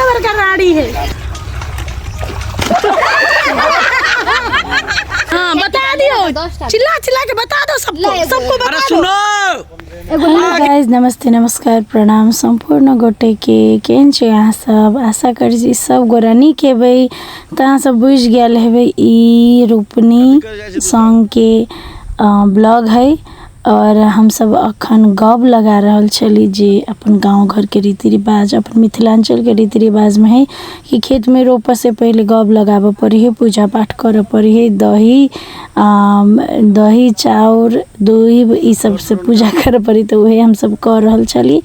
बड़का बड़का रानी है। हाँ बता दियो, चिल्ला चिल्ला के बता दो सबको, सबको बता अरे दो। सुनो हेलो गाइज, नमस्ते, नमस्कार, प्रणाम सम्पूर्ण गोटे के। केहन छै अहाँ सब? आशा करै छी सब गोरा नीक हेबै। तऽ अहाँ सब बुझि गेल हेबै ई रोपनी सॉन्ग के ब्लॉग है। और हमसब अखन गप लगा रहल छली जे अपन गाँव घरके रीति रिवाज, अपन मिथिलाञ्चलके रीति रिवाजमे है कि खेतमे रोपऽ से पहिले गप लगाबऽ पड़ै है, पूजा पाठ करऽ पड़ै है, दही दही चाउर दूइब ई सबसँ पूजा करऽ पड़ै। तऽ वएह हमसब कऽ रहल छली,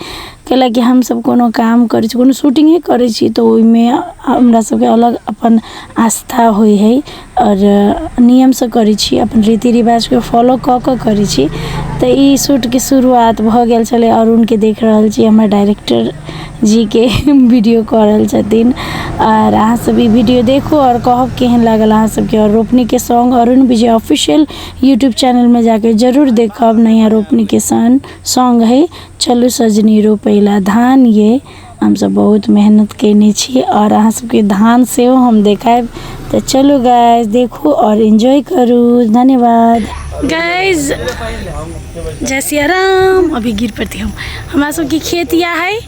कैलाकि हमसब कोनो काम करै छी, कोनो शूटिंगे करै छी तऽ ओहिमे हमरा सबके अलग अपन आस्था होइ है आओर नियमसँ करै छी, अपन रीति रिवाजके फॉलो कऽ कऽ करै छी। तऽ ई शूटके शुरुआत भऽ गेल छलै। अरुणके देख रहल छी, हमर डायरेक्टर जीके वीडियो कऽ रहल छथिन। आओर अहाँ सब ई वीडियो देखू आओर कहब केहन लागल अहाँ सबके। आओर रोपनीके सॉन्ग अरुण विजय ऑफिशियल यूट्यूब चैनलमे जाके जरूर देखब। नया रोपनीके सॉन्ग है चलू सजनी रोपैला धान। ये हमसब बहुत मेहनत कयने छी आओर अहाँ सबके धान सेहो हम देखायब। तऽ चलू गाइस, देखू आओर एन्जॉय करू। धन्यवाद गाइस, जय सिया राम। अभी गिर पड़ती हम। हमरा सबके खेत या है,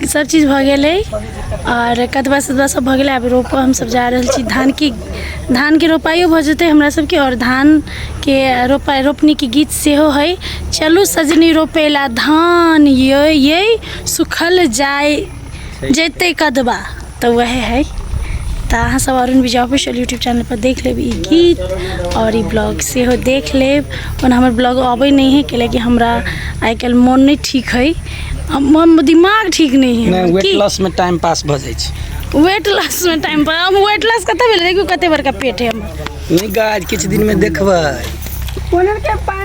सब चीज भऽ गेलै आओर कदबा सदबा सब भऽ गेलै। आब रोपऽ हमसब जा रहल छी। धानके रोपाइयो भऽ जेतै हमरा सबके। आओर धानके रोपाइ रोपनीके गीत सेहो है, चलू सजनी रोपैला धान ये ये सुखल जाय जेतै कदबा। तऽ वएह है। तऽ अहाँ सब अरुण विजय ऑफिशियल यूट्यूब चैनल पर देख लेब ई गीत आओर ई ब्लॉग सेहो देख लेब। ओना हमर ब्लॉग अबै नहि है, कैलाकि हमरा आइ काल्हि मोन नहि ठीक है, हम दिमाग ठीक नहि है। नहि, वेट की? लॉस में टाइम पास भऽ जाइ छै। वेट लॉस में टाइम पास? हम वेट लॉस कतऽ भेलै? देखियौ कते बड़का पेट है हमर। नहि गाज, किछु दिन में देखबै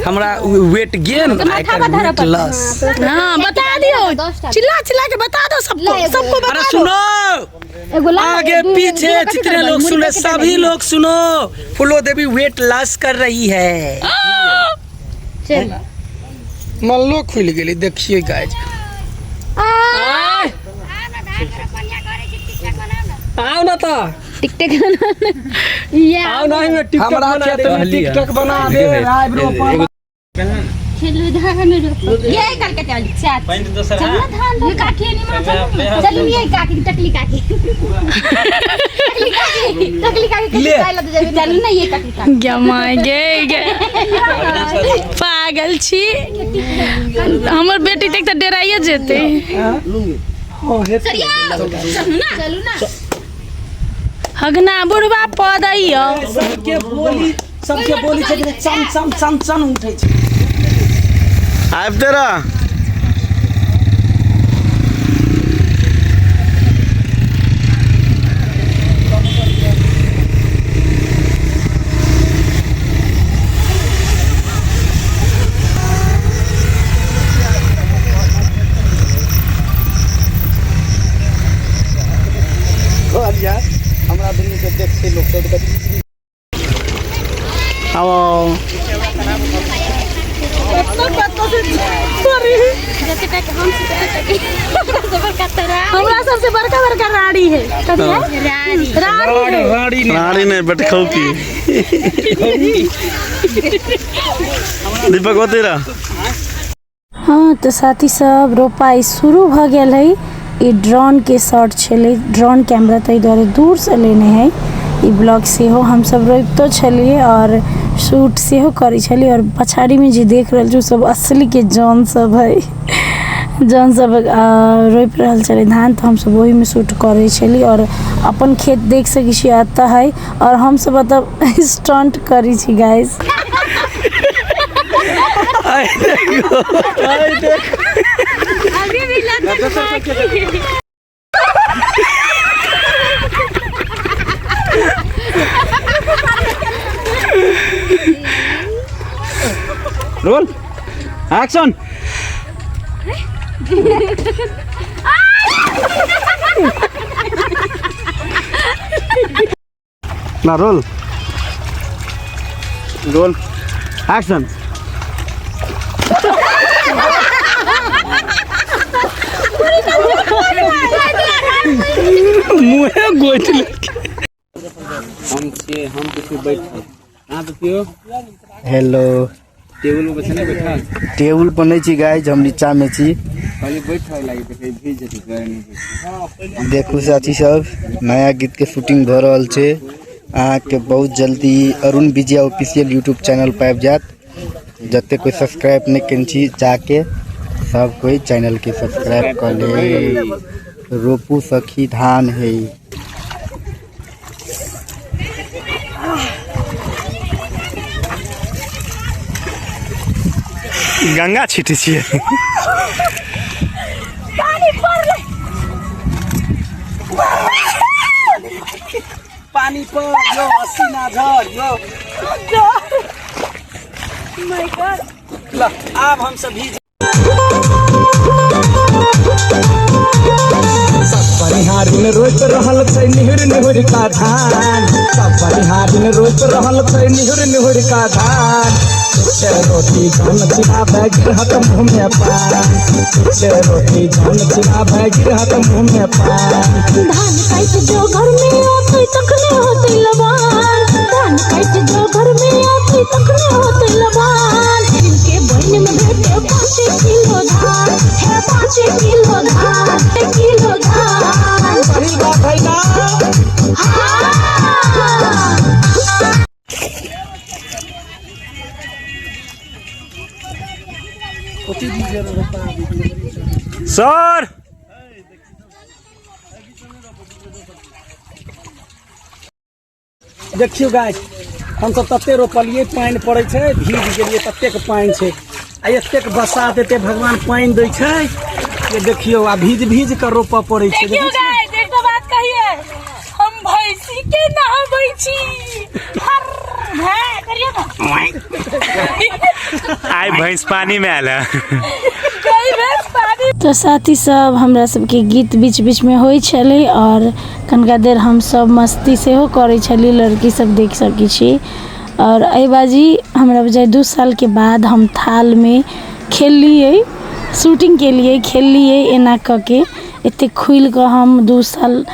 हमरा वेट गेन, वेट लॉस। हाँ बता दियो, चिल्ला चिल्ला के बता दो सबको, सबको अरे बता दो। सुनो, आगे पीछे जितने लोग सुने सभी लोग सुनो, फूलो देवी वेट लॉस कर रही है। मल्लो खुलि गेलै, देखिए गाइज। आओ ना तऽ टिकटक आओ ना, एहिमे टिकटक हमरा बना खेत दे। में टिकटक बना दे आइब्रो पर। चलू धान रोप ये कलकत्ता वाली चाच, चल ना धान रोप। काकी नहीं मां, चल चल ये काकी, टकली काकी, टकली काकी, टकली काकी। ले। चल ना ये टकली काकी। गे माय गे गे, पागल छी। हमर बेटी देख तऽ डेराइए जेतै। चलू ना, चलू ना। हगना बुढ़वा पदैया। सबके बोली, सबके बोली छै कि चन चन चन चन उठै छै। आबिते रह। कहलियै हमरा दुनू के देखते लोक सब तऽ आओ। हमरा सबसे बड़का बड़का रानी है। कथी है? रानी है। रानी। रानी नहि, बेटखौ की दीपक ओते रह। हाँ तऽ साथी सब, रोपाइ शुरू भऽ गेल है। ई ड्रोनके शॉट छलै, ड्रोन कैमरा, ताहि दुआरे दूरसँ लेने है ई ब्लॉग सेहो। हमसब रोपितो छलियै आओर शूट सेहो करै छलियै। आओर पछाड़ीमे जे देख रहल छी ओ सब असलीके जन सब है, जन सब रोपि रहल छलै धान। तऽ हमसब ओहिमे शूट करै छलियै। आओर अपन खेत देख सकै छी एतऽ है आओर हमसब एतऽ स्टंट करै छी गाइस। आइ देखो। अभी भी लत बाकी। रोल एक्शन ना, रोल रोल एक्शन। बैठ। हम छियै, हम तऽ छी बैठल। अहाँ तऽ पियो। हेलो। टेबुल पर छै ने बैठल? टेबुल पर नहि छी गाइज, हम नीचा में छी। कहली बैठल लागि देखै भीज जेतै पैर नहि। देखू साथी सब, नया गीत के शूटिंग भऽ रहल छै। अहाँके बहुत जल्दी अरुण विजया ऑफिशियल यूट्यूब चैनल पर आबि जायत। जते कोई सब्सक्राइब नहि केने छी, जाके सब कोई चैनल के सब्सक्राइब कर ले। रोपू सखी धान है। गंगा छिटै छियै। पानी पर यो हसीना झर यो। ल आब हम सब भीज। बनिहारिन रोपि रहल छै निहुर निहुर का धान। सब बनिहारिन रोपि रहल छै निहुर निहुर का धान। छुच्छे रोटी जौन चिबाबै गिरहत मुँह में पान। छुच्छे रोटी जौन चिबाबै गिरहत मुँह में पान। धान काटि जो घर में आते तखने होते लबान। धान काटि जो घर में आते तखने होते लबान। जिनके बहन में भेटे 5 किलो धान है, 5 किलो धान, किलो धान। सही बात है ना? हाँ। सर देखियौ गाइस, हमसब तते रोपलियै, पानि पड़ै छै, भीज गेलियै, ततेक पानि छै आ एतेक बरसात, एते भगवान पानि दै छै जे देखियौ आ भीज भीज कऽ रोपऽ पड़ै छै। देखियौ गाइस, एकटा बात कहिए, हम भैंसी के नहाबै छी। हर भैं करियौ ना। आइ भैंस पानी में आयल है। गई भैंस पानी। तऽ साथी सब, हमरा सबके गीत बीच बीचमे होइ छलै आओर कनिका देर हमसब मस्ती सेहो करै छली, लड़की सब देख सकै छी। आओर एहि बाजी हमरा बुझाइए 2 सालके बाद हम थालमे खेललियै, शूटिंग केलियै, खेललियै एना कऽ के एतेक खुलि कऽ। हम 2 साल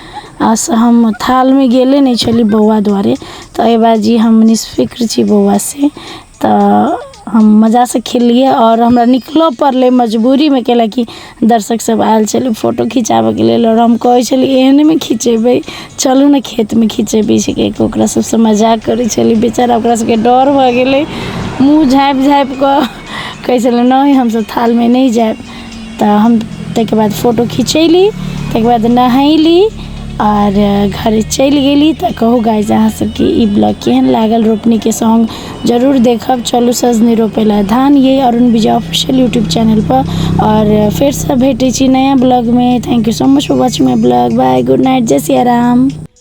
से हम थालमे गेले नहि छली बौआ दुआरे। तऽ एहि बाजी हम निष्फिक्र छी बौआसँ, तऽ हम मजासँ खेललियै आओर हमरा निकलऽ पड़लै मजबूरीमे, कैलाकि दर्शक सब आयल छलै फोटो खिचाबऽके लेल आओर हम कहै छलियै एहनेमे खिचेबै, चलू ने खेतमे खिचेबै से कहिके ओकरा सबसँ मजाक करै छलियै। बेचारा ओकरा सबके डर भऽ गेलै, मुँह झाँपि झाँपि कऽ कहै छलै नहि हमसब थालमे नहि जायब। तऽ हम ताहिके बाद फोटो खिचैली, ताहिके बाद नहैली आओर घर चलि गेली। तऽ कहू गाइज, अहाँ सबके ई ब्लॉग केहन लागल? रोपनीके सॉन्ग जरूर देखब, चलू सजनी रोपै लए धान, ये अरुण विजय ऑफिशियल यूट्यूब चैनल पर। आओर फेरसँ भेटै छी नया ब्लॉगमे। Thank you so much for watching my blog. Bye, good night, जय सिया राम।